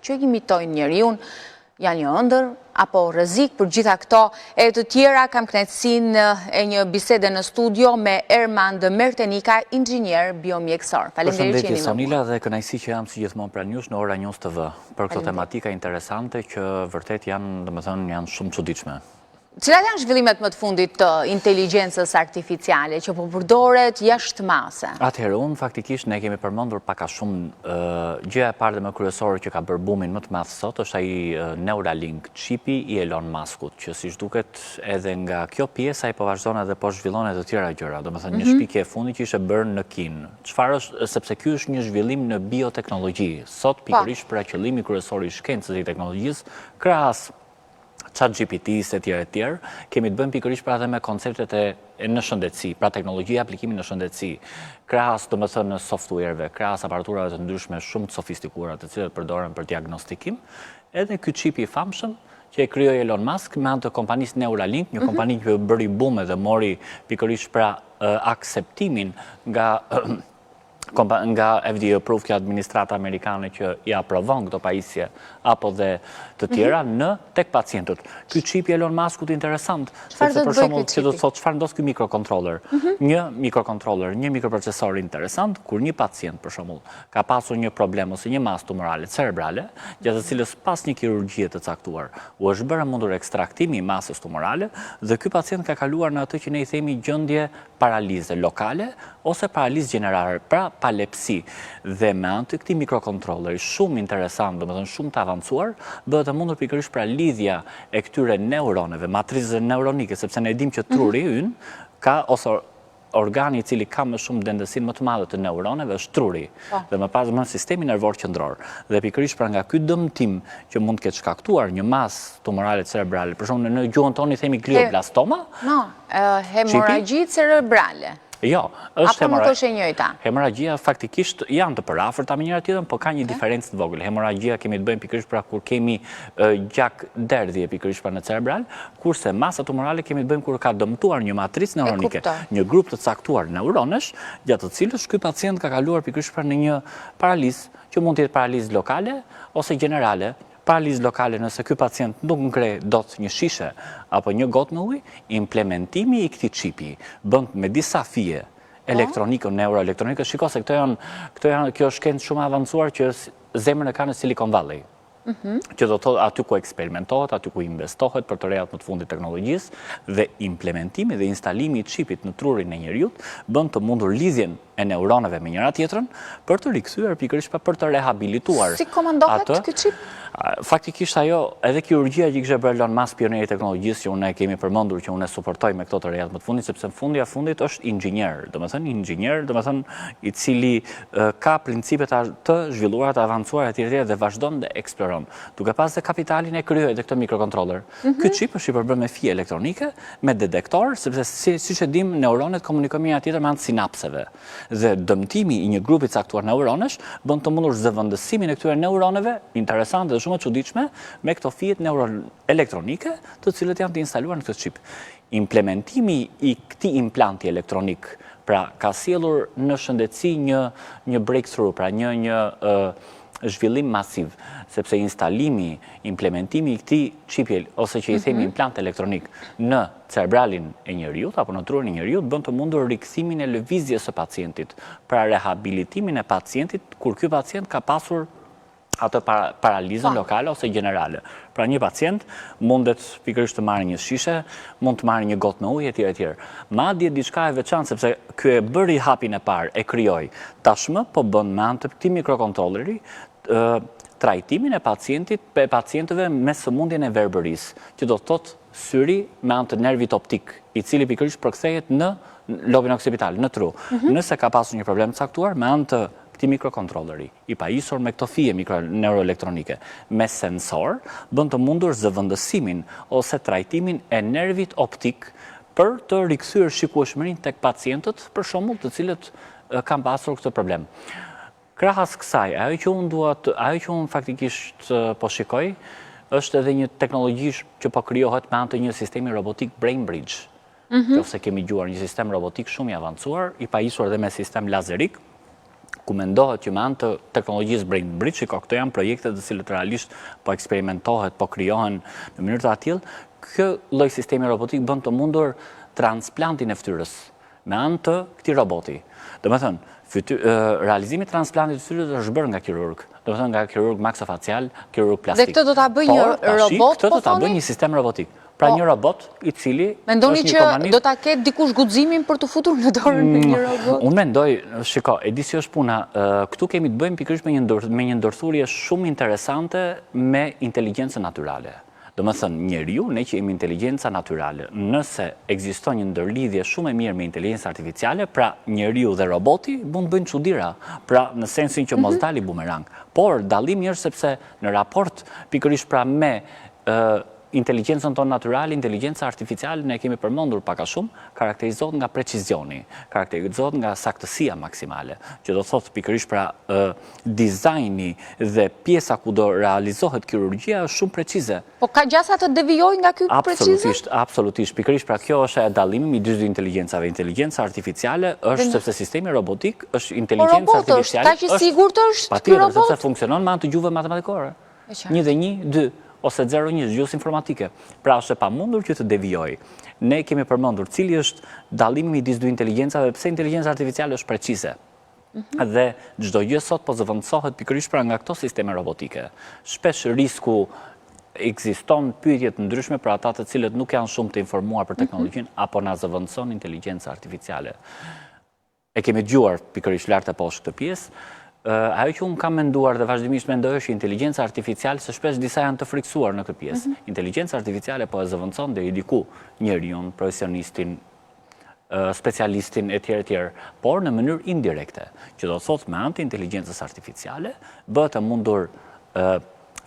Që imitojnë njeriun, janë një ëndërr apo rrezik për gjitha këto e të tjera kam kënaqësinë e një bisede në studio me Ermand Mertenika, inxhinier biomjekësor. Faleminderit që jeni me mua. Sonila dhe kënaqësi që jam si gjithmonë pranë jush në Ora News TV për këto tematika interesante që vërtet janë, domethënë, janë shumë të çuditshme. Cilat janë zhvillimet më të fundit të inteligjencës artificiale që po përdoret jashtë mase? Atëherë, unë faktikisht ne kemi përmendur pak a shumë gjëja e parë dhe më kryesore që ka bërë bumin më të madh sot është ai Neuralink, çipi i Elon Muskut, që siç duket edhe nga kjo pjesë ai po vazhdon edhe po zhvillon edhe të tjera gjëra, domethënë një mhm. shpikje e fundit që ishte bërë në Kinë. Çfarë është, sepse ky është një zhvillim në bioteknologji. Sot po. pikërisht pra qëllimi kryesor i shkencës dhe i teknologjisë, krahas Chat GPT-së etj etj, kemi të bëjmë pikërisht pra edhe me konceptet e në shëndetësi, pra teknologjia e aplikimit në shëndetësi, krahas domethënë software-ve, krahas aparaturave të ndryshme shumë të sofistikuara të cilat përdoren për diagnostikim, edhe ky çipi i famshëm që e krijoi Elon Musk me anë të kompanisë Neuralink, një mhm. kompani që bëri boom edhe mori pikërisht pra akceptimin nga nga FDA approved kjo administrata amerikane që i aprovon këto pajisje apo dhe të tjera mhm. në tek pacientët. Ky çip i Elon Muskut interesant, sepse për shembull që do të thotë çfarë ndodh ky mikrokontroller. Mhm. Një mikrokontroller, një mikroprocesor interesant kur një pacient për shembull ka pasur një problem ose një masë tumorale cerebrale, gjatë së cilës pas një kirurgjie të caktuar u është bërë e mundur ekstraktimi i masës tumorale dhe ky pacient ka kaluar në atë që ne i themi gjendje paralizë lokale ose paralizë gjenerale, pra palepsi. Dhe me anë të këtij mikrokontrolleri shumë interesant, domethënë shumë të avancuar, bëhet e mundur pikërisht pra lidhja e këtyre neuroneve, matricës neuronike, sepse ne e dimë që mhm. truri ynë ka ose organi i cili ka më shumë dendësinë më të madhe të neuroneve është truri. Po. Dhe më pas më sistemi nervor qendror. Dhe pikërisht pra nga ky dëmtim që mund të ketë shkaktuar një masë tumorale cerebrale, për shembull në gjuhën tonë i themi glioblastoma, No, hemorragji cerebrale. Jo, është Apo nuk është e njëjta? Hemorragjia faktikisht janë të përafërta me njëra tjetrën, po ka një diferencë të vogël. Hemorragjia kemi të bëjmë pikërisht pra kur kemi gjakderdhje pikërisht pra në cerebral, kurse masa tumorale kemi të bëjmë kur ka dëmtuar një matricë neuronike, një grup të caktuar neuronesh, gjatë të cilës ky pacient ka kaluar pikërisht pra në një paralizë, që mund të jetë paralizë lokale ose gjenerale, Paralizë lokale nëse ky pacient nuk ngre dot një shishe apo një gotë me ujë, implementimi i këtij çipi bën me disa fije po. elektronike, neuroelektronike, shiko se këto janë, këto janë, kjo është shkencë shumë e avancuar që zemrën e ka në Silicon Valley. Mhm. Që do të thotë aty ku eksperimentohet, aty ku investohet për të rejat më të fundit teknologjisë dhe implementimi dhe instalimi i çipit në trurin e njeriut bën të mundur lidhjen e neuroneve me njëra tjetrën për të rikthyer pikërisht pra për të rehabilituar. Si komandohet ky çip? Faktikisht ajo edhe kirurgjia që kishte bërë Elon Musk pionieri i teknologjisë që unë e kemi përmendur që unë e suportoj me këto të rejat më të fundit sepse në fundi e fundit është inxhinier, domethënë inxhinier, domethënë i cili ka principe të zhvilluara, të avancuara etj etj dhe vazhdon dhe eksploron. Duke pas dhe kapitalin e krijoi edhe këtë mikrokontroller. Mhm. Ky çip është i përbërë me fije elektronike, me detektor, sepse si, siç e dimë, neuronet komunikojnë me njëra tjetrën me anë të sinapseve. Dhe dëmtimi i një grupi të caktuar neuronesh bën të mundur zëvendësimin e këtyre neuroneve, interesante dhe shumë të çuditshme, me këto fijet neuroelektronike, të cilët janë të instaluar në këtë çip. Implementimi i këtij implanti elektronik, pra ka sjellur në shëndetësi një një breakthrough, pra një një zhvillim masiv, sepse instalimi, implementimi i këtij çipi ose që i themi mhm. implant elektronik në cerebralin e njeriut apo në trurin e njeriut bën të mundur rikthimin e lëvizjes së pacientit, pra rehabilitimin e pacientit kur ky pacient ka pasur atë paralizën po. lokale ose gjenerale. Pra një pacient mundet pikërisht të marrë një shishe, mund të marrë një gotë me ujë etj etj. Madje diçka e veçantë sepse ky e bëri hapin e parë, e krijoi. Tashmë po bën me anë të këtij mikrokontrolleri trajtimin e pacientit, e pacientëve me sëmundjen e verbërisë, që do të thotë syri me anë të nervit optik, i cili pikërisht përkthehet në lobin oksipital, në tru. Mhm. Nëse ka pasur një problem të caktuar, me anë të këtij mikrokontrolleri, i pajisur me këto fije neuroelektronike, me sensor, bën të mundur zëvendësimin ose trajtimin e nervit optik për të rikthyer shikueshmërinë tek pacientët, për shembull, të cilët kanë pasur këtë problem. Krahas kësaj, ajo që unë dua të, ajo që unë faktikisht po shikoj, është edhe një teknologji që po krijohet me anë të një sistemi robotik Brain Bridge. Mm -hmm. Qoftë se kemi dëgjuar një sistem robotik shumë i avancuar, i pajisur edhe me sistem lazerik, ku mendohet që me anë të teknologjisë Brain Bridge, shiko, këto janë projekte të cilët realisht po eksperimentohet, po krijohen në mënyrë të atillë, ky lloj sistemi robotik bën të mundur transplantin e fytyrës me anë të këtij roboti. Domethënë, realizimi i transplantit të fytyrës është bërë nga kirurg, domethënë nga kirurg maksofacial, kirurg plastik. Dhe këtë do ta bëjë një robot, po thoni? Këtë do ta bëjë një sistem robotik. Pra po. një robot i cili Mendoni që do ta ketë dikush guximin për të futur në dorën në një mm, robot? Unë mendoj, shiko, e di si është puna, këtu kemi të bëjmë pikërisht me një me një ndërthurje shumë interesante me inteligjencën natyrale. Domethënë, njeriu, ne që jemi inteligjenca natyrale, nëse ekziston një ndërlidhje shumë e mirë me inteligjencën artificiale, pra njeriu dhe roboti mund të bëjnë çudira, pra në sensin që mos mhm. dali bumerang. Por dallimi është sepse në raport pikërisht pra me Inteligjencën tonë natyrale, inteligjenca artificiale, ne e kemi përmendur pak a shumë, karakterizohet nga precizioni, karakterizohet nga saktësia maksimale, që do të thotë pikërisht pra dizajni dhe pjesa ku do realizohet kirurgjia është shumë precize. Po ka gjasa të devijojë nga ky precizim? Absolutisht, absolutisht. Pikërisht pra kjo është e dallimi midis dy inteligjencave. Inteligjenca artificiale është sepse sistemi robotik është inteligjencë artificiale. Po robot është, kaq i sigurt është ky robot? Patjetër, sepse funksionon me anë të gjuhëve matematikore. Një dhe një, dy, ose zero një, gjuhës informatike. Pra është e pamundur që të devijojë. Ne kemi përmendur cili është dallimi midis dy inteligjencave, pse inteligjenca artificiale është precize. Mhm. Dhe çdo gjë sot po zëvendësohet pikërisht pra nga këto sisteme robotike. Shpesh risku ekziston pyetje të ndryshme për ata të cilët nuk janë shumë të informuar për mhm. teknologjinë apo na zëvendëson inteligjenca artificiale. E kemi dëgjuar pikërisht lart e poshtë këtë pjesë. Ajo që unë kam menduar dhe vazhdimisht mendoj është që inteligjenca artificiale, se shpesh disa janë të frikësuar në këtë pjesë. Mhm. Inteligjenca artificiale po e zëvendëson deri diku njeriun, profesionistin, specialistin e tjerë e tjerë, por në mënyrë indirekte, që do të thotë me anë të inteligjencës artificiale bëhet e mundur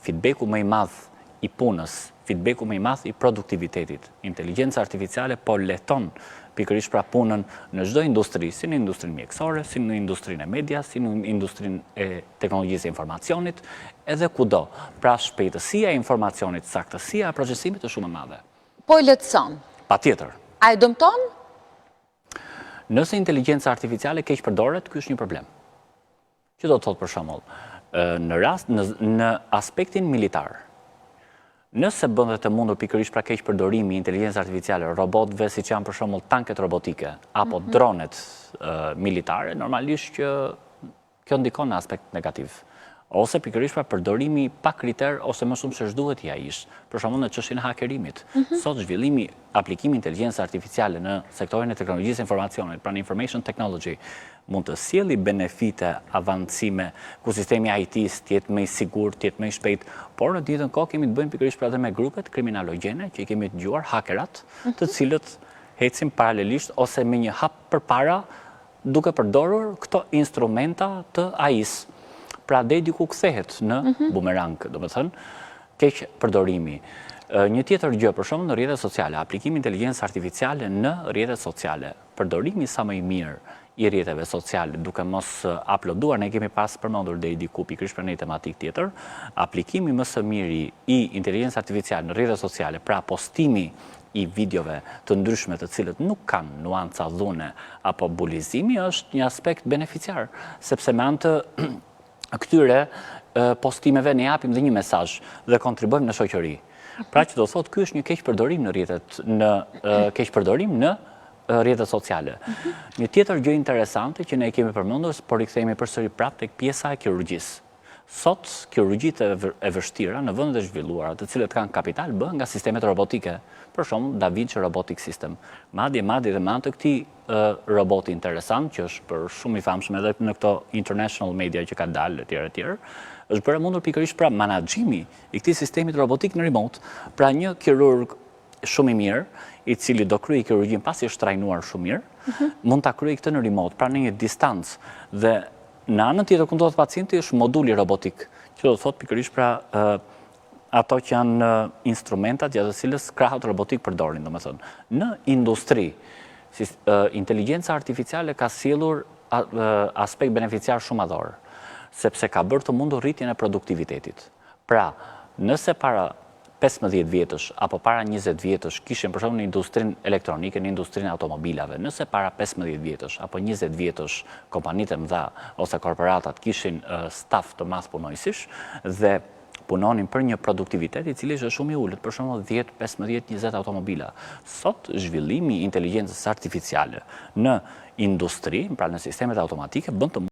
feedbacku më i madh i punës, feedbacku më i madh i produktivitetit. Inteligjenca artificiale po lehton pikërisht pra punën në çdo industri, si në industrinë mjekësore, si në industrinë e medias, si në industrinë e teknologjisë së informacionit, edhe kudo. Pra shpejtësia e informacionit, saktësia e procesimit është shumë e madhe. Po e lehtëson. Patjetër. A e dëmton? Nëse inteligjenca artificiale keqpërdoret, ky është një problem. Që do të thotë për shembull, në rast në në aspektin militar, nëse bëhet e mundur pikërisht pra keqpërdorimi i inteligjencës artificiale, robotëve siç janë për shembull tanket robotike apo mm -hmm. dronet militare, normalisht që kjo ndikon në aspekt negativ. Ose pikërisht pra përdorimi pa kriter ose më shumë se ç'duhet i AI-së, për shembull në çështjen e hakerimit. Mm -hmm. Sot zhvillimi, aplikimi i inteligjencës artificiale në sektorin e teknologjisë së informacionit, pra në information technology, mund të sjelli benefite, avancime, ku sistemi i IT-së të jetë më i sigurt, të jetë më i shpejtë, por në të njëjtën kohë kemi të bëjmë pikërisht pra edhe me grupet kriminalogjene që i kemi dëgjuar, hakerat, të mhm. cilët ecin paralelisht ose me një hap përpara duke përdorur këto instrumenta të AI-së. Pra deri diku kthehet në mhm. bumerang, domethënë, keqpërdorimi. Një tjetër gjë, për shembull në rrjetet sociale, aplikimi i inteligjencës artificiale në rrjetet sociale. Përdorimi sa më i mirë i rrjeteve sociale, duke mos uploaduar, ne kemi pas përmendur deri diku pikërisht për një tematikë tjetër, aplikimi më së miri i inteligjencës artificiale në rrjetet sociale, pra postimi i videove të ndryshme të cilët nuk kanë nuanca dhune apo bulizimi është një aspekt beneficiar, sepse me anë të këtyre postimeve ne japim dhe një mesazh dhe kontribuojmë në shoqëri. Pra që do thotë ky është një keqpërdorim në rrjetet në keqpërdorim në rrjetet sociale. Mhm. Një tjetër gjë interesante që ne e kemi përmendur, por i kthehemi përsëri prapë tek pjesa e kirurgjisë. Sot kirurgjitë e vështira në vendet e zhvilluara, të cilët kanë kapital, bëhen nga sistemet robotike. Për shembull, Da Vinci Robotic System. Madje madje dhe me anë të këtij roboti interesant, që është bërë shumë i famshëm edhe në këto international media që ka dalë etj etj, është bërë e mundur pikërisht pra menaxhimi i këtij sistemit robotik në remote. Pra një kirurg shumë i mirë, i cili do kryejë kirurgjinë pasi është trajnuar shumë mirë, mhm. mund ta kryejë këtë në remote, pra në një distancë dhe në anën tjetër ku ndodhet pacienti është moduli robotik, që do të thotë pikërisht pra ato që janë instrumentat gjatë të cilës krahët robotik përdorin, domethënë. Në industri, inteligjenca artificiale ka sjellur aspekt beneficiar shumë madhor, sepse ka bërë të mundur rritjen e produktivitetit. Pra, nëse para 15 vjetësh apo para 20 vjetësh kishim për shembull në industrinë elektronike, në industrinë e automobilave, nëse para 15 vjetësh apo 20 vjetësh kompanitë e mëdha ose korporatat kishin staf të madh punonjësish dhe punonin për një produktivitet i cili ishte shumë i ulët, për shembull 10, 15, 20 automobila. Sot zhvillimi i inteligjencës artificiale në industri, pra në sistemet automatike, bën të.